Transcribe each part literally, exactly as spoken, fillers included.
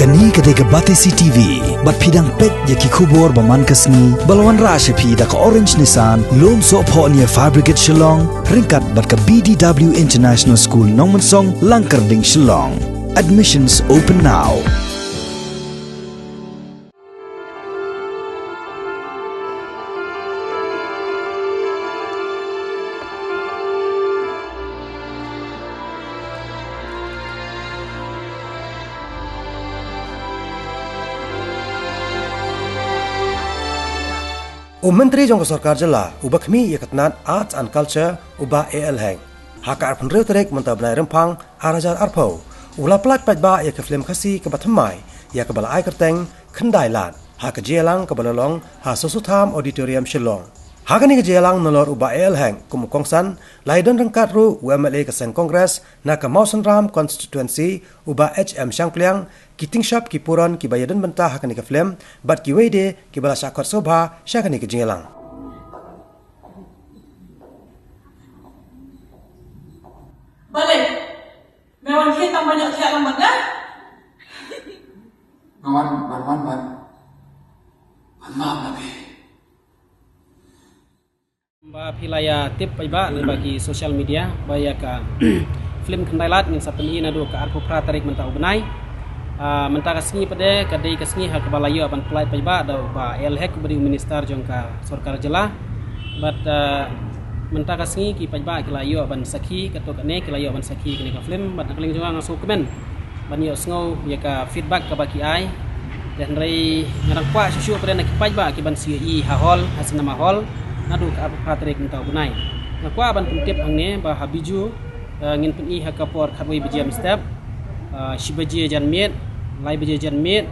Kane ka dei ka Batesi T V, bad phi dang peit ïa ki khubor ba man ka sngi, ba la wanrah sha phi da ka Orange Nissan, Lumsohphoh near Fire Brigade Shillong, ryngkat bad ka B D W International School Nongmensong, Langkyrding, Shillong. Admissions open now. U Myntri jong ka Sorkar Jylla uba khmih ïa ka tnat Arts and Culture, u Bah A L Hek, ha ka arphew hynriew tarik mynta u bnai Rymphang ar hajar arphew, u la pyllait paidbah ïa ka film Khasi kaba thymmai, ïa kaba la ai kyrteng Khyndai Lad, ha ka jingïalang kaba la long ha Sosotham Auditorium, Shillong. Ha kane ka jingïalang, nalor u Bah A L Hek kum u kongsan, la ïadon ryngkat ruh u M L A ka seng Congress na ka Mawsynram Constituency, u Bah H M Shangpliang, ki tyngshop ki puron kiba ïadon bynta ha kane ka film, bad kiwei de kiba la shah khot sngewbha sha kane ka jingïalang. Balei? Me wan thiah tang ban ïoh thiah lang bad nga? Nga wan, wan, wan, wan. Wan map na phi. Ba phi la ïa tip paidbah lyngba ki social media ba ïa ka film Khyndai Lad ngin sa pyni naduh ka arphew phra tarik mynta u bnai. Ah, mynta ka sngi pat de ka dei ka sngi ha kaba la ïoh ban pyllait paidbah da u Bah A L Hek uba dei u minister jong ka Sorkar Jylla. Bad, ah, mynta ka sngi ki paidbah ki la ïoh ban sakhi, katto katne ki la ïoh ban sakhi kane ka film, bad na ka liang jong nga nga sngewkmen ban ïohsngew ïa ka feedback kaba ki ai. Te hynrei nga dang kwah shuh shuh pat de na ki paidbah ki ban sa ïohi ha hall, ha cinema hall, naduh ka arphew phra tarik mynta u bnai. Nga kwah ban pyntip hangne ba ha Bijou, eh, ngin pyni ha ka por khatwei baje mynstep, eh, shi baje janmiet, lai baje janmiet,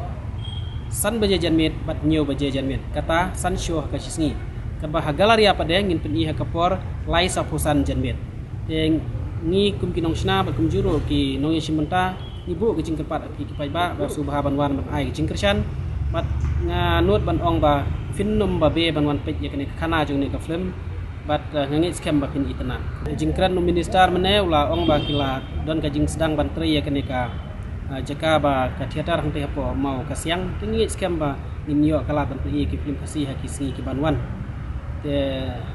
san baje janmiet bad hynñiew baje janmiet. Kata san show ha ka shi sngi. Katba ha Galleria pat de ngin pyni ha ka por lai sawphew san janmiet. Te ngi kum ki nongshna bad kumjuh ruh ki nongïashim bynta, ngi buh ka jingkyrpad ha phi ki paidbah ba sngewbha ban wan ban ai ka jingkyrshan. Bad nga nud ban ong ba phin nym ba be ban wan peit ïa kane ka khana jong kane ka film. Bad, eh, nga ngeit skhem ba phin itynnad. Jingkren u minister mynne u la ong ba ki la don ka jingsdang ban trei ïa kane ka, eh, jaka ba ka theater hangtei hapoh Mawkasiang. Te nga ngeit skhem ba ngin ïoh ka lad ban pyni ïa ki film Khasi ha ki sngi ki ban wan. Te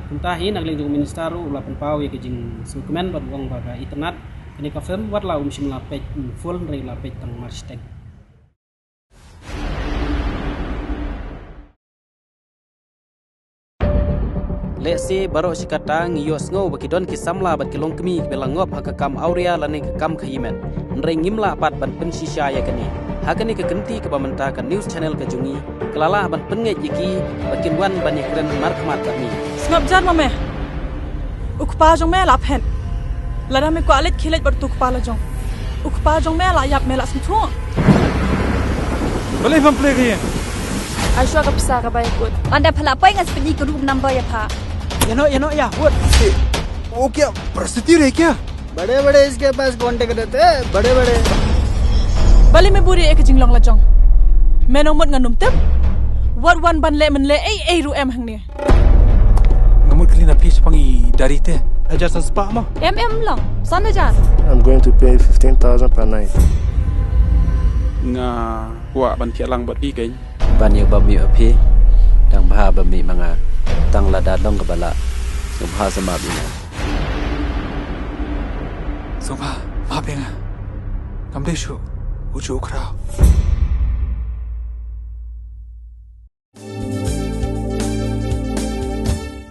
kumta hi na ka liang jong u minister ruh u la pynpaw ïa ka jingsngewkmen bad u ong ba ka itynnad kane ka film, wat la um shym la peit, mm, full, hynrei u la peit tang marshiteng. Lehse baroh shi katta ngi ïohsngew ba ki don ki samla bad ki longkmie kiba la ngop ha ka kam awria lane ka kam khaïi met. Hynrei ngim lah pat ban pynshisha ïa kane. Ha kane ka kynti kaba mynta ka news channel ka jong ngi ka la lah ban pynngeit ïa ki ba kin wan ban ïakren markhmat bad ngi. Sngap jan ma me. U kpa jong me la phet. Lada me kwah leit khie leit bad utu u kpa la jong. U kpa jong me la ïap, me la sngewthuh. Balei pham plie ka ïing? Ai shuwa ka pisa kaba ïakut. Ynda pha la poi nga sa pyni ka room number ïa pha. Ïa noh, ïa noh ïa, wut. Wo kya prostitute hai kya? बड़े बड़े इसके पास कॉन्टैक्ट रहते हैं, बड़े बड़े। Balei me buri ïa ka jinglong la jong? Me nongmut ngan ym tip. Wat wan ban leh mynleh ei ei ruh em hangne. Nga mut kylli na phi shaphang i dari te. Hajar san spah mo? Em em lang. San hajar. I'm going to pay fifteen thousand per night. Nga kwah ban thiah lang bad phi keiñ. Ban ïoh bam ïoh phi. Dang bha bam ïoh ma nga. Tang lada long kaba lah. Sngewbha sa map ïa nga. Sngewbha map ïa nga. Ngam dei shuh u juh u khraw.